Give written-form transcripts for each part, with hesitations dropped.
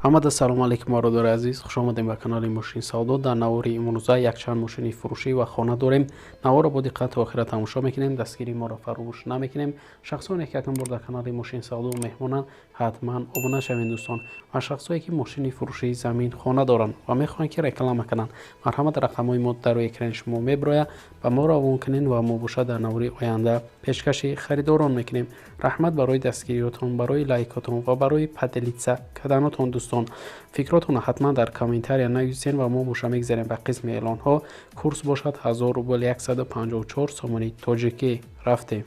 Ҳамада салом алейкум, бародари азиз, хуш омадем ба канали Мошин Савдо. Дар навори имрӯза якчанд мошини фурӯшӣ ва хона дорем. Наворро бо диққат то охира тамошо мекунем, дастгирии моро фаромӯш намекунем. Шахсоне ки якум бор дар канали Мошин Савдо меҳмонанд, ҳатман обуна шавед, дӯстон. Ва шахсое ки мошини фурӯшии, замин, хона доранд ва мехоҳанд ки реклама кунанд, марҳамат, рақамҳои мо дар рӯи экрани шумо мебирояд, ба мо равон кунед ва мо бошад дар навори оянда пешкаши харидорон мекунем. Раҳмат барои дастгириётон, барои лайкотон ва барои поделиться карданотон, дӯстон. Фикротонро ҳатман дар комментария нависен ва мо боша мегзарем ба қисми эълонҳо. Курс бошад 1000 рубл, 154 сомони тоҷикӣ. Рафтем.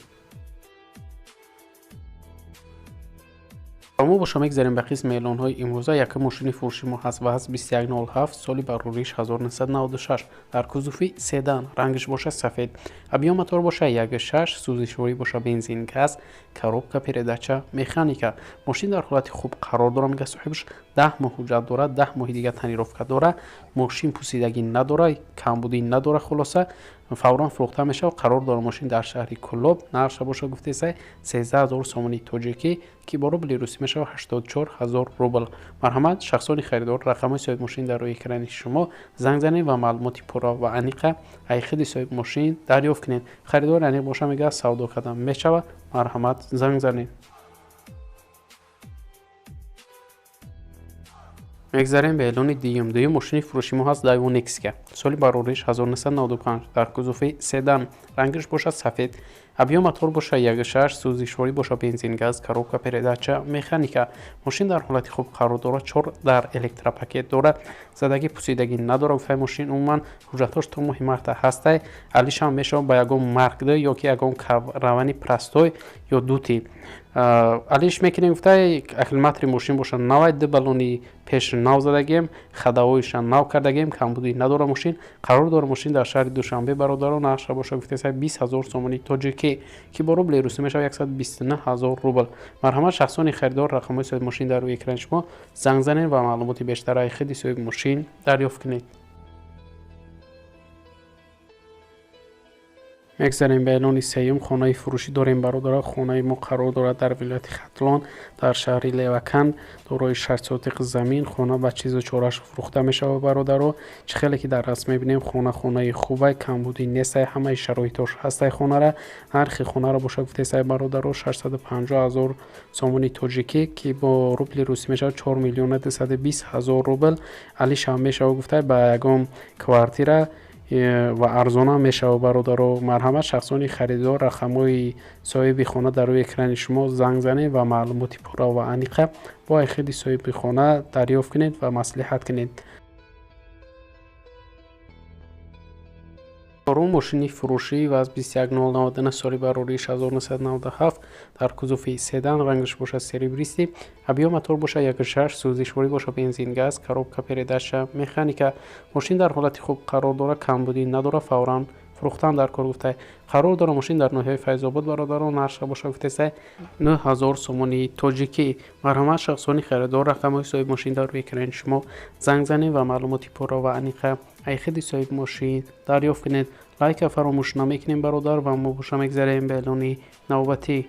Мо боша мегзарем ба қисми эълонҳои имрӯза. Якум мошини фурӯши мо ҳаст ВАЗ 2107, соли барориш 1996, дар кузови седан, рангаш боша сафед, объём мотор боша 1.6, сӯзишворӣ боша бензин газ, коробка передача механика. Мошин дар ҳолати хуб қарор дорад, мега соҳибаш, 10 моҳ ҳуҷҷат дорад, 10 моҳи дига тонировка дорад. Мошин пусидагӣ надорад, камбудӣ надорад, хулоса, фавран фурӯхта мешавад. Қарор дорад мошин дар шаҳри Кӯлоб. Нархша боша гуфтесай 13 000 сомони тоҷикӣ, ки бо рубли русӣ мешавад 84 000 рубл. Марҳамат, шахсони харидор, рақамҳои соҳиби мошин дар рӯи экрани шумо, занг занед ва маълумоти пурра ва аниқа ай худи соҳиби мошин дарёфт кунед. Харидори аниқ боша, мегӯяд, савдо кардан мешавад. Марҳамат, занг занед. Мегзарем ба эълони дуюм. Дуюм мошини фурӯши мо ҳаст Daewoo Nexia, соли барориш 1995, дар кузови седан, рангаш бошад сафед, объём мотор боша 1.6, сӯзишворӣ боша бензин газ, коробка передача механика. Мошин дар ҳолати хуб қарор дорад, чор дар электропакет дорад, задагӣ пусидагӣ надорад, гуфтаи мошин умуман ҳуҷҷатҳош то моҳи марта ҳастай. Алишам мешавад ба ягон маркда ё ки ягон равани простой ё дути алиш мекунем, гуфтай. Аккумулятори мошин боша навай, ду баллони пеш нав задагем, ходовойша нав кардагем, камбудӣ надорад мошин. Қарор дорад мошин дар шаҳри Душанбе, бародарон. Нархша боша гуфтесай 20 000 сомони тоҷикӣ, ки бо рубли русӣ мешавад 129 000 рубл. Марҳамат, шахсони харидор, рақамҳои соҳиби мошин дар рӯи экрани шумо, занг занед ва маълумоти бештараи худи соҳиби мошин дарёфт кунед. Мегзарем ба эълони сеюм. Хонаи фурӯшӣ дорем, бародаро. Хонаи мо қарор дорад дар вилояти Хатлон, дар шаҳри Леваканд, дорои 6 сотиқ замин. Хона ба чизу чораш фурӯхта мешавад, бародаро. Чӣ хеле ки дар расм мебинем, хона хонаи хубай, камбудӣ нестай, ҳамаи шароитош ҳастай хонара. Нархи хонаро боша гуфтесай, бародаро, 650 000 сомони тоҷикӣ, ки бо рубли русӣ мешавад 4 220 000 рубл. Алишам мешавад, гуфтай, ба ягон квартира ва арзонам мешавад, бародаро. Марҳамат, шахсони харидор, рақамҳои соҳиби хона дар рӯи экрани шумо, занг занед ва маълумоти пурра ва аниқа бо худи соҳиби хона дарёфт кунед ва маслиҳат кунед. Чорум мошини фурӯшӣ ВАЗ 21099, соли барориш 1997, дар кузови седан, рангаш бошад серебристый, объём мотор бошад 1.6, сӯзишворӣ бошад бензин газ, коробка передача механика. Мошин дар ҳолати хуб қарор дорад, камбудӣ надорад, фавран фурӯхтан дар кор, гуфтай. Қарор дорад мошин дар ноҳияи Файзобод, бародарон. Нархша боша гуфтесай 9000 сомони тоҷикӣ. Марҳамат, шахсони харидор, рақамҳои соҳиби мошин дар рӯи экрани шумо, занг занед ва маълумоти пурра ва аниқа ай худи соҳиби мошин дарёфт кунед. Лайка фаромӯш намекунем, бародар, ва мо боша мегзарем ба эълони навбатӣ.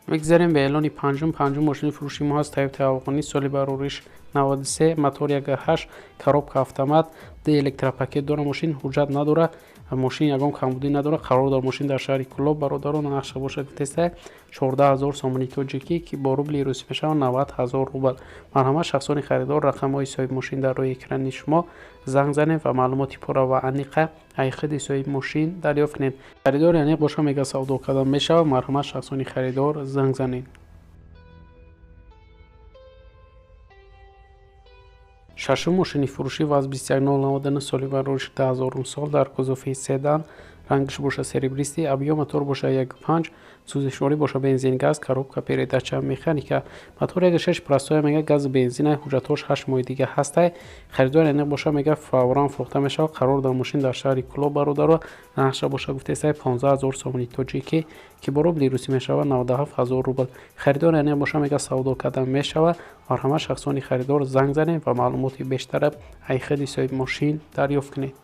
Мегзарем ба эълони панҷум. Панҷум мошини фурӯши мо ҳаст Toyota Афғонӣ, соли барориш 93, мотор 1.8, коробка автомат, д электропакет дора мошин, ҳуҷҷат надорад мошин, ягон камбудӣ надорад. Қарор дорад мошин дар шаҳри Кӯлоб, бародарон. Нархша бошад гуфтестай 14 000 сомони тоҷикӣ, ки бо рубли русӣ мешавад 90 000 рубл. Марҳамат, шахсони харидор, рақамҳои соҳиби мошин дар рӯи экрани шумо, занг занед ва маълумоти пурра ва аниқа ай худи соҳиби мошин дарёфт кунед. Харидори аниқ боша, мега, савдо кардан мешавад. Марҳамат, шахсони харидор, занг занед. Шашум мошини фурӯшӣ ВАЗ 21099, соли барориши 2000 сол, дар кузови седан, рангаш боша серебристый, объём мотор боша 1.5, сӯзишворӣ боша бензин газ, коробка передача механика, мотор 1.6 простой, мега, гази бензина, ҳуҷҷатҳош 8 моҳи дига ҳастай. Харидори аниқ боша, мега, фавран фурӯхта мешавад. Қарор дорад мошин дар шаҳри Кӯлоб, бародаро. Нархша боша гуфтесай 15 000 сомони тоҷикӣ, ки бо рубли русӣ мешавад 97 000 рубл. Харидори аниқ боша, мега, савдо кардан мешавад. Марҳамат, шахсони харидор, занг занед ва маълумоти бештара ай худи соҳиби мошин дарёфт кунед.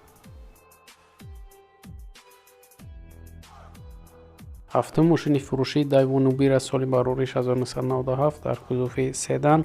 Ҳафтум мошини фурӯшӣ Daewoo Nubira соли барориш 1997 дар кузови седан,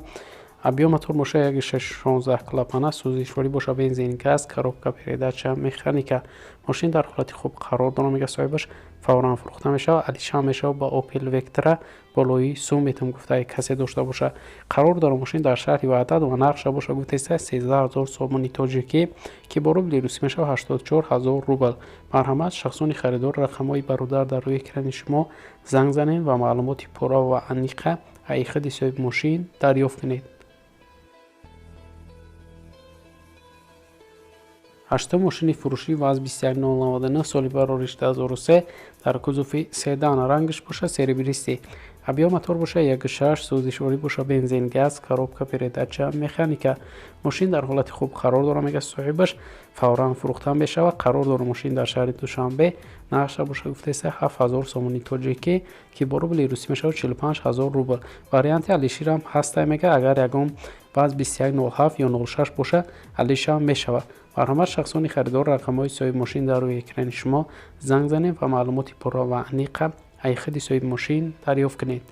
объём мотор боша 1.6 клапана, сӯзишворӣ боша бензин газ, коробка передача механика. Мошин дар ҳолати хуб қарор дорад, мега соҳибаш, фавран фурӯхта мешавад. Алишам мешавад ба Opel Vectra болои сум метавон гуфта, касе дошта боша. Қарор дорад мошин дар шаҳри Ваҳдат ва нархша боша гуфтеста 13 000 сомони тоҷикӣ, ки бо рубли русӣ мешавад 84 000 рубл. Марҳамат, шахсони харидор, рақамҳои бародар дар рӯи экрани шумо занг занед ва маълумоти пурра ва аниқа аз худи соҳиби мошин дарёфт кунед. Ҳаштум мошини фурӯшӣ ВАЗ 21099 соли барориш 2003 дар кузови седан, рангаш боша серебристый, объём мотор боша 1.6, сӯзишворӣ боша бензин газ, коробка передача механика. Мошин дар ҳолати хуб қарор дорад, мега соҳибаш, фавран фурӯхта мешавад. Қарор дорад мошин дар шаҳри Душанбе, нархша боша гуфтеста 7000 сомони тоҷикӣ, ки бо рубли русӣ мешавад 45 000 рубл. Варианти алиширам ҳастай, мега агар ягон ВАЗ 2107 ё 06 боша, алишам мешавад. Марҳамат, шахсони харидор, рақамҳои соҳиби мошин дар рӯи экрани шумо занг занед ва маълумоти пурра ва аниқа аз худи соҳиби мошин дарёфт кунед.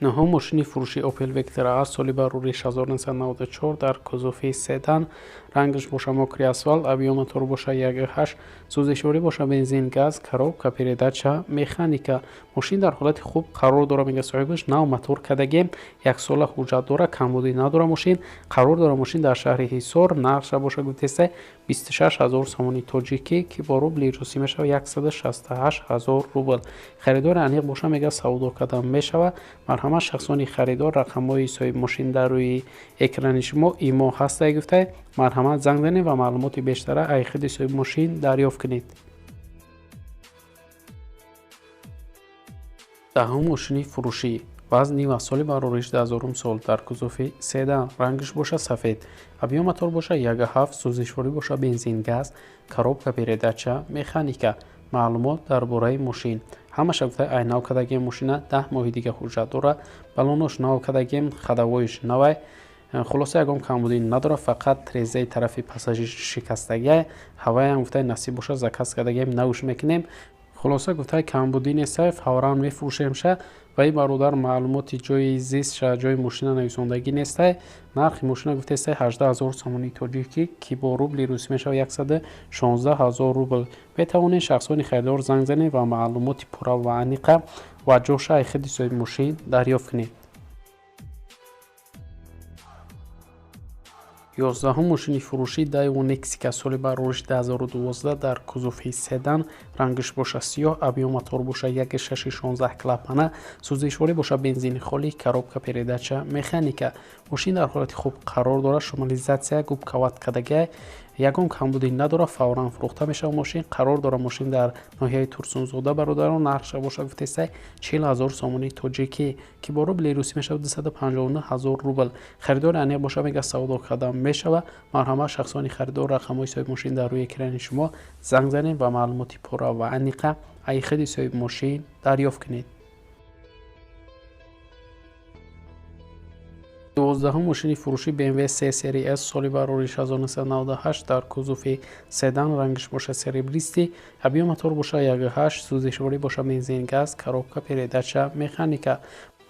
Нуҳум мошини фурӯши Opel Vectra A соли барориш 1994 дар кузови седан, рангаш боша мокрый асфалт, объём мотор боша 1.8, сӯзишворӣ боша бензин газ, коробка передача механика. Мошин дар ҳолати хуб қарор дорад, мега соҳибаш, нав мотор кардагем, яксола ҳуҷҷат дорад, камбудӣ надорад мошин. Қарор дорад мошин дар шаҳри Ҳисор, нархша боша гуфтеста 26 000 сомони тоҷикӣ, ки бо рубли русӣ мешавад 168 000 рубл. Харидори аниқ боша, мега савдо карда мешавад. Марҳамат, шахсони харидор, рақамҳои соҳиби мошин дар рӯи экрани шумо имо ҳастай гуфтай, марҳамат занг занед ва маълумоти бештара аз худи соҳиби мошин дарёфт кунед. Даҳум мошини фурӯшӣ ВАЗ Нива соли барориш 2000 сол дар кузови седан, рангаш боша сафед, объём мотор боша 1.7, сӯзишворӣ боша бензин газ, коробка передача механика. Маълумот дар бораи мошин ҳамаша гуфта ай нав кардагием мошина, 10 моҳи дига ҳуҷҷат дорад, балонош нав кардагием, ходовой ш навай. Хулоса, ягон камбудӣ надорад, фақат трезаи тарафи пассажир шикастагиай. Ҳаваям гуфта насиб боша, заказ кардагием, навш мекунем. Хулоса, гуфта камбудӣ нестай, фавран мефурӯшемша. Ва ин бародар маълумоти ҷои зистша, ҷои мошина нависондагӣ нестай. Нархи мошина гуфтестай 18 000 сомони тоҷикӣ, ки бо рубли русӣ мешавад 116 000 рубл. Метавонед шахсони харидор занг занед ва маълумоти пурра ва аниқа ва ҷоша аз худи соҳиби мошин дарёфт кунед. 11-ум мошини фурӯшӣ Daewoo Nexia соли барориш 2012 дар кузови седан, рангаш боша сиёҳ, объём мотор боша 1.6 клапана, сӯзишворӣ боша бензини холӣ, коробка передача механика. Мошин дар ҳолати хуб қарор дорад, шумализация губка вата кардагиай, ягон камбудӣ надорад, фавран фурӯхта мешавад мошин. Қарор дорад мошин дар ноҳияи Турсунзода, бародарон, нархша боша гуфтестай 40 000 сомони тоҷикӣ, ки бо рубли русӣ мешавад 259 000 рубл. Харидори аниқ боша, мега савдо карда мешавад. Марҳамат, шахсони харидор, рақамҳои соҳиби мошин дар рӯи экрани шумо занг занед ва маълумоти пурра ва аниқа аз худи соҳиби мошин дарёфт кунед. 12-ум мошини фурӯшӣ BMW 3 Serie S соли барориш 1998 дар кузови седан, рангаш боша серебристый, объём мотор боша 1.8, сӯзишворӣ боша бензин газ, коробка передача механика.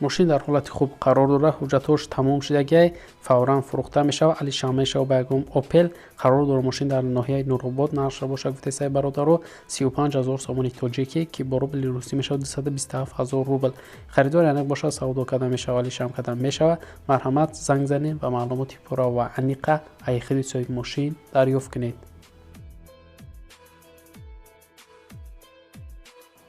Мошин дар ҳолати хуб қарор дорад, ҳуҷҷатҳош тамом шудагиай, фавран фурӯхта мешавад, алишам мешавад ба ягон Opel. Қарор дорад мошин дар ноҳияи Нуробод, нархша боша гуфтесай бародаро 35 000 сомони тоҷикӣ, ки бо рубли русӣ мешавад 227 000 рубл. Харидори аниқ боша, савдо карда мешавад, алишам карда мешавад. Марҳамат, занг занед ва маълумоти пурра ва аниқа аз худи соҳиби мошин дарёфт кунед.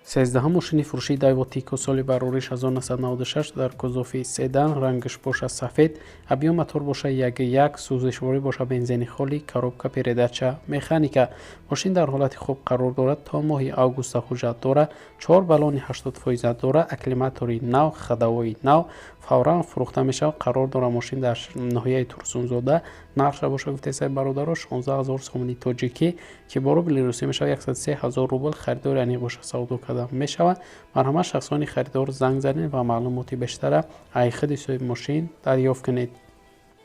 13-ум мошини фурӯшии Daewoo Tico соли барориш 1996 дар кузови седан, рангаш боша сафед, объём мотор боша 1.1, сӯзишворӣ боша бензини холӣ, коробка передача механика. Мошин дар ҳолати хуб қарор дорад, то моҳи августа ҳуҷҷат дорад, чор баллони 80% дорад, аккумулятори нав, ходовой и нав, фавран фурӯхта мешавад. Қарор дорад мошин дар ноҳияи Турсунзода, нархша боша гуфтесай бародаро 16 000 сомони тоҷикӣ, ки бо рубли русӣ мешавад 103 000 рубл. Харидори аниқ боша, савдо карда мешавад. Марҳамат, шахсони харидор, занг занед ва маълумоти бештара аз худи соҳиби мошин дарёфт кунед.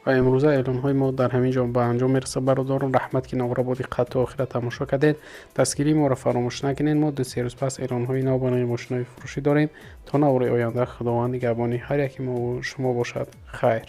Ва имрӯза эълонҳои мо дар ҳамин ҷо ба анҷом мерасад. Бародарон, раҳмат, ки навора бо диққат то охира тамошо кардед. Дастгирии моро фаромӯш накунед. Мо 2-3 рӯз пас эълонҳои нав барои мошинои фурӯшӣ дорем. То навори оянда, Худованд нигаҳбони ҳар яки мо шумо бошад. Хайр.